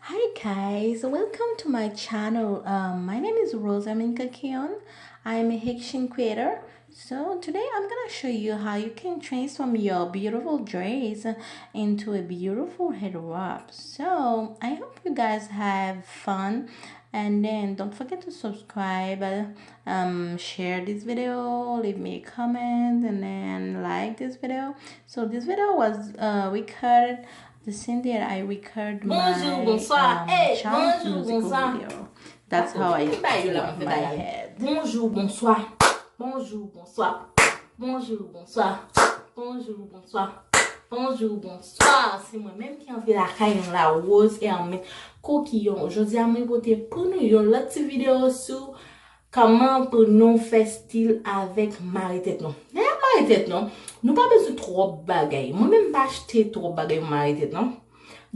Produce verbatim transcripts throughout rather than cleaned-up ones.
Hi guys, welcome to my channel. Um, my name is Rosamin Kakeon. I'm a Haitian creator. So today I'm gonna show you how you can transform your beautiful dress into a beautiful head wrap. So I hope you guys have fun, and then don't forget to subscribe, um, share this video, leave me a comment, and then like this video. So this video was uh, recorded the same day that I record my Bonjou, bonswa. um, Hey, challenge bonjou, musical bonswa. Video. That's how I Ki bagay yo la swap mwen fè my la? Head. Bonjou, bonswa. Bonjou, bonswa. Bonjou, bonswa. Bonjou, bonswa. Bonjou, bonswa. Se mwen menm ki antre lakay nou la, Rose Hermine Coquillon. Jodi a mwen pote pou nou yon lòt ti videyo sou kòman pou nou fè stil avèk mare tèt nou. Lè n ap mare tèt nou, nou pa bezwen twòp bagay. Mwen menm m pa achte twòp bagay pou mare tèt non.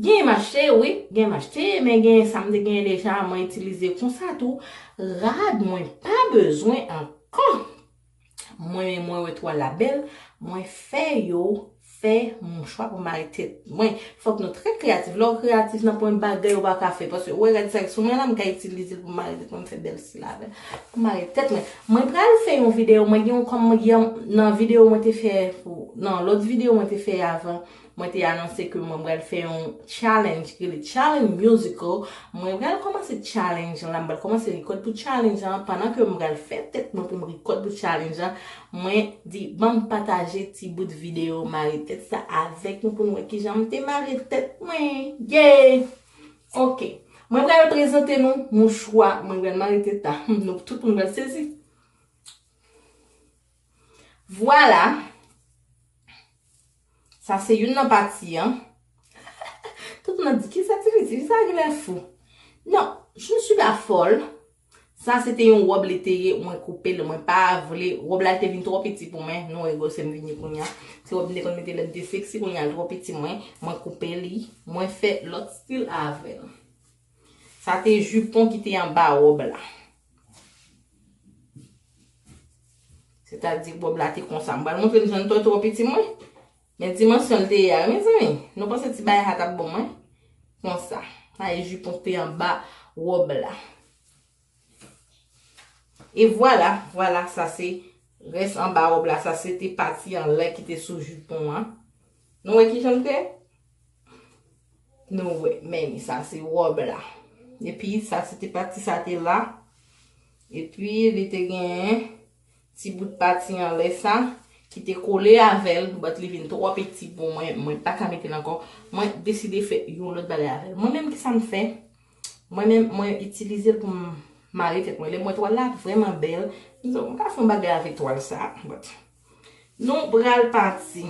Gen m achte, wi, gen m achte, men gen sa m te genyen deja, mwen itilize konsa tou. Rad mwen pa bezwen ankò. Mwen, mwen wè twal la bèl, mwen fè yo fè mouchwa pou mare tèt mwen. Fòk nou trè kreyatif. Lè w kreyatif nan pwen bagay ou pa ka fè. Paske ou wè rad sa k sou mwen la, m ka itilize l pou mare tèt mwen, m fè bèl stil avè l. Pou mare tèt mwen. Mwen pral fè yon videyo, mwen gen yon kòm mwen gen nan videyo mwen te fè pou nan lòt videyo mwen te fè avan, mwen te anonse ke mwen pral fè yon challenge ki rele challenge musical. Mwen pral kòmanse challenge la, mwen pral kòmanse record pou challenge la, pandan ke mwen pral fè tèt mwen pou mwen record pou challenge la, mwen di ban m pataje ti bout videyo mare tèt sa avèk nou pou nou wè kijan m te mare tèt mwen. Yeah! Ok. Mwen pral prezante nou mouchwa mwen pral mare tèt la. Nou tout moun pral sezi. Vwala. Sa se youn nan pati an. Tout moun ap di kisa ti fi, ti fi sa genlè fou. Non, je ne suis pas folle. Sa se te yon wòb li te ye, mwen koupe l, mwen pa vle. Wòb la te vin twò piti pou mwen. Nou wè gwosè m vin ye kounye a. Se wòb m te konn mete lè m te seksi, kounye a l twò piti mwen. Mwen koupe li, mwen fè lòt stil avè l. Sa te jipon ki te anba wòb la. Sètadi wòb la te konsa. M pral montre n jan l twò twò piti mwen. Men dimansyon l te ye a, wi, mezanmi. Nou panse ti bagay sa t ap bon mwen? Konsa. Sa e jipon k te anba wòb la. E vwala, vwala, sa se rès anba wòb la. Sa se te pati anlè ki te sou jipon an. Nou wè kijan l te? Nou wè, men sa se wòb la. Epi sa se te pati sa te la. Epi li te gen ti bout pati anlè sa ki te kole avè l, but li vin twò piti pou mwen, mwen pa ka mete l ankò. Mwen deside fè yon lòt bagay avè l. Mwen menm kisa m fè? Mwen menm, mwen itilize l pou m mare tèt mwen. Lè m wè twal la vrèman bèl, m di, "Oh, m ka fè yon bagay avèk twal sa." But nou pral pati.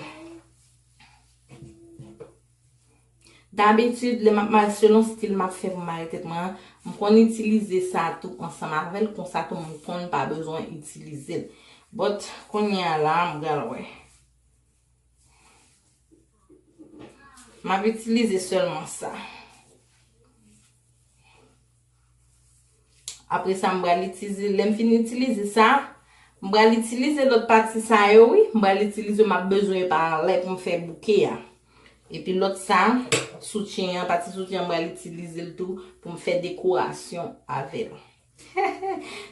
Dabitid, lè m ap mare, selon stil m ap fè pou mare tèt mwen an, m konn itilize sa tou ansanm avè l, konsa tou m konn pa bezwen itilize l. But kounye a la, m pral wè. M ap itilize sèlman sa. Apre sa, m pral itilize, lè m fin itilize sa, m pral itilize lòt pati sa yo, wi. M pral itilize, m ap bezwen yo pa anlè pou m fè bouke a. Epi lòt sa, soutyen an, pati soutyen an, m pral itilize l tou pou m fè dekorasyon avè l.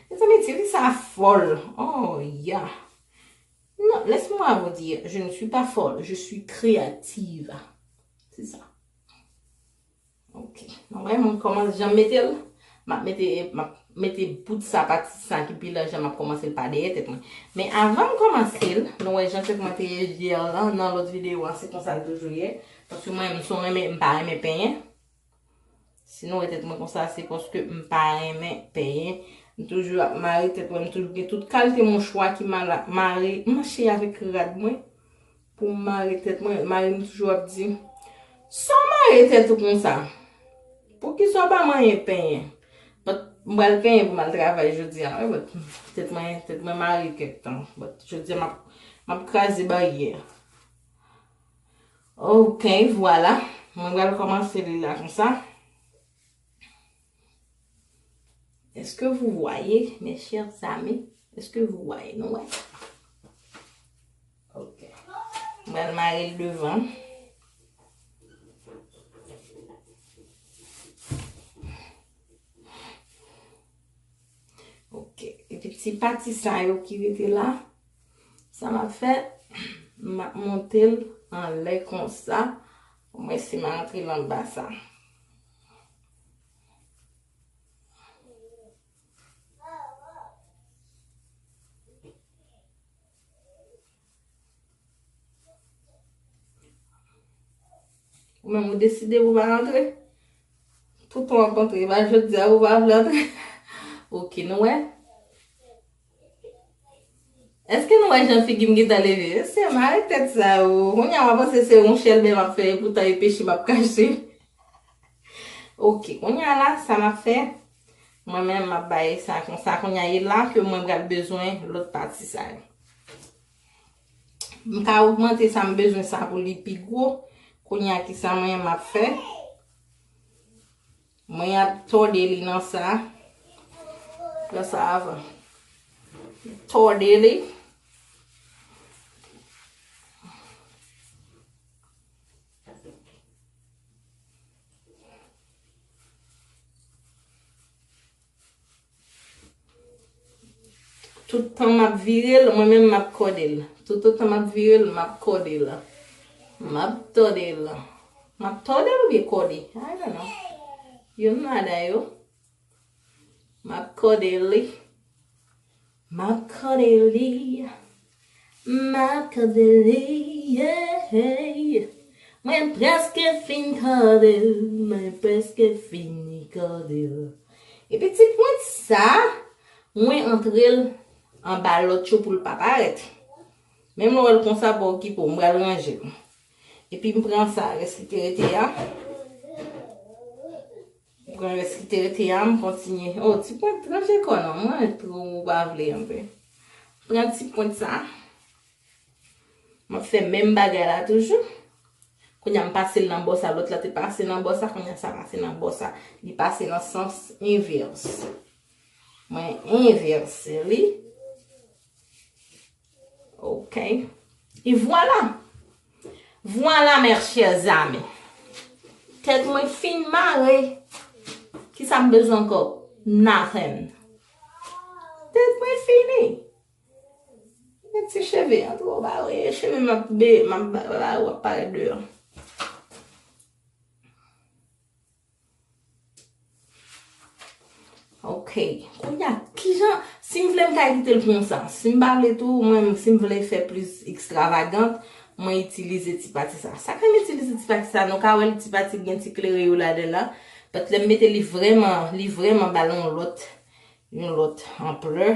Mezanmi, ti fi sa fòl. Oh, yeah. Non, laisse-moi vous dire, je ne suis pas folle, je suis créative. C'est ça. Ok. Nou wè, mwen kòmanse jan m mete l. M ap mete, m ap mete bout sa, pati sa ki pi laj la, m ap kòmanse l pa dèyè tèt mwen. Men avan m kòmanse l, nou wè jan tèt mwen te ye yè la, nan lòt videyo a, se konsa l toujou ye. Paske mwen, m son renmen, m pa renmen penyen. Si nou wè tèt mwen konsa, se paske m pa renmen penyen. M toujou ap mare tèt mwen, m toujou gen tout kalite mouchwa ki mal ap mare, m mache avèk rad mwen pou m mare tèt mwen. Mari m toujou ap di, "Sa w mare tèt ou konsa? Poukisa w pa manyen penyen?" But m pral penyen pou m al travay jodi a, wi, but tèt mwen, tèt mwen mare kèk tan. But jodi a, m ap, m ap kraze baryè. Ok, vwala. Mwen pral kòmanse li la konsa. Est-ce que vous voyez, mes chers amis? Est-ce que vous voyez? Nou wè? Ok. Mwen pral mare l devan. Ti pati sa yo ki rete la, sa m ap fè, m ap monte l anlè konsa. Mwen si m a antre l anba sa. Ou menm ou deside pou pa antre. Toutan w ap antre, e pa jodi a ou pa vle antre. Ok, nou wè. Èske nou wè jan figi m gentan leve? Mesye, mare tèt sa yo. Kounye a w ap panse se yon chèlbè m ap fè, epoutan e peche m ap kache. Ok, kounye a la, sa m ap fè, mwen menm m ap bay sa konsa. Kounye a, e la ke mwen pral bezwen lòt pati sa yo. M ka ogmante sa m bezwen sa pou li pi gwo. Kounye a, kisa mwen menm m ap fè? Mwen ap tòde li nan sa. Pran sa avan. Tòde li. Tout tan m ap vire l, mwen menm m ap kòde l. Toutotan m ap vire l, m ap kòde l. M ap tòde l. M ap tòde l oubyen kòde? I don't know. Youn ladan yo. M ap kòde li. M ap kòde li. M ap kòde li, yeah. Mwen prèske fin kòde l, mwen prèske fini kòde l. Epi ti pwent sa, mwen antre l anba lòt yo pou l pa parèt. Menm lè w wè l konsa, pa okipe w, m pral ranje l. Epi m pran sa, rès ki te rete a. M pran rès ki te rete a, m kontinye. Oh, ti pwent ranje kò non, mwen twò ou pa vle anpil. Pran ti pwent sa. M ap fè menm bagay la toujou. Kounye a m pase l nan bò sa, lòt la te pase nan bò sa, kounye a sa pase nan bò sa. Li pase nan sans envès. Mwen envèse li. Ok. E vwala. Vwala, mes chers amis. Tèt mwen fin mare. Kisa m bezwen ankò? Nothing. Tèt mwen fini. Men ti cheve an twò bare. Cheve m ap be, m ap ba, ba, ba, w ap parèt deyò. Ok. Kounye a, kijan, si m vle m ka kite l konsa. Si m pa vle tou, mwen, si m vle fè plis ekstravagant, mwen itilize ti pati sa. Sa fè m itilize ti pati sa, nou ka wè l ti pati gen ti klere yo ladan la. But lè m mete li vrèman, li vrèman ba l yon lòt, yon lòt anplè.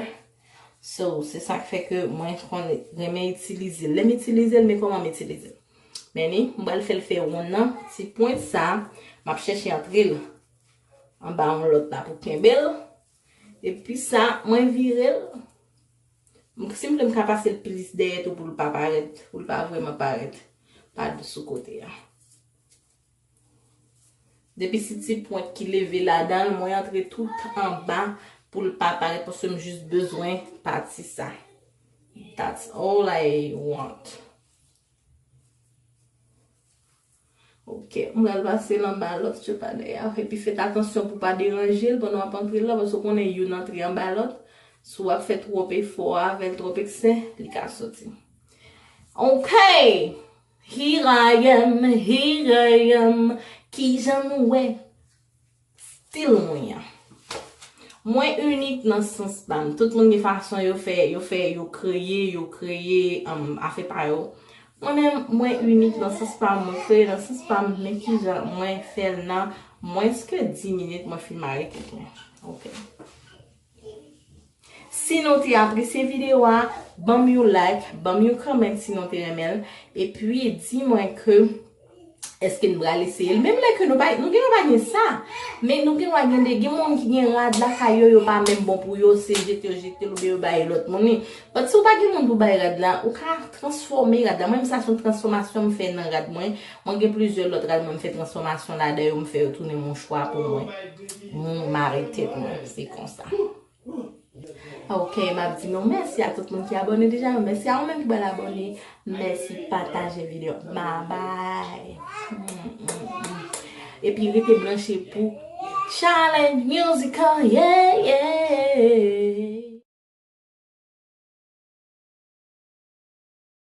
So, se sa k fè ke mwen konn renmen itilize l. Lè m itilize l, men kòman m itilize l. Men ni, m pral fè l fè wonn nan, ti pwent sa, m ap chèche antre l anba yon lòt la pou kenbe l. Epi sa, mwen vire l. M, si m vle, m ka pase l plis dèyè tou pou l pa parèt, pou l pa vrèman parèt pa sou kote a. Depi se ti pwent ki leve ladan l, mwen antre tout anba pou l pa parèt, paske m jis bezwen pati sa. That's all I want. Ok, m pral pase l anba lòt yo pa dèyè. Epi fèt atansyon pou pa deranje l pandan w ap antre l la, paske w konnen youn antre anba lòt. Si w ap fè twòp efò avè l, twòp eksè, li ka soti. Ok! Here I am, here I am. Kijan nou wè stil mwen an? Mwen inik nan sans pa m. Tout moun gen fason yo fè, yo fè, yo kreye, yo kreye, um, afè pa yo. Mwen menm, mwen inik nan sans pa m, mwen kreye nan sans pa m, men kijan mwen fè l nan mwens ke dis minit, mwen fin mare tèt mwen. Ok. Si nou te apresye videyo a, ban m yon like, ban m yon comment si nou te renmen l, epi di mwen ke èske n pral eseye l. Menm lè ke nou pa, nou gen dwa pa gen sa, men nou gen dwa gen de, gen moun ki gen rad lakay yo, yo pa menm bon pou yo, se jete yo jete l oubyen yo bay lòt moun li. But si w pa gen moun pou bay rad la, ou ka transfòme rad la. Mwen menm sa se yon transfòmasyon m fè nan rad mwen. Mwen gen plizyè lòt rad mwen m fè transfòmasyon ladan yo, m fè yo tounen mouchwa pou mwen. M mare tèt mwen, se konsa. Ok, m ap di nou mèsi a tout moun ki abòne deja. Mèsi a ou menm ki pral abòne. Mèsi, pataje videyo. Bye bye. Mm, mm, mm. Epi rete branche pou Challenge Musical. Yeah, yeah.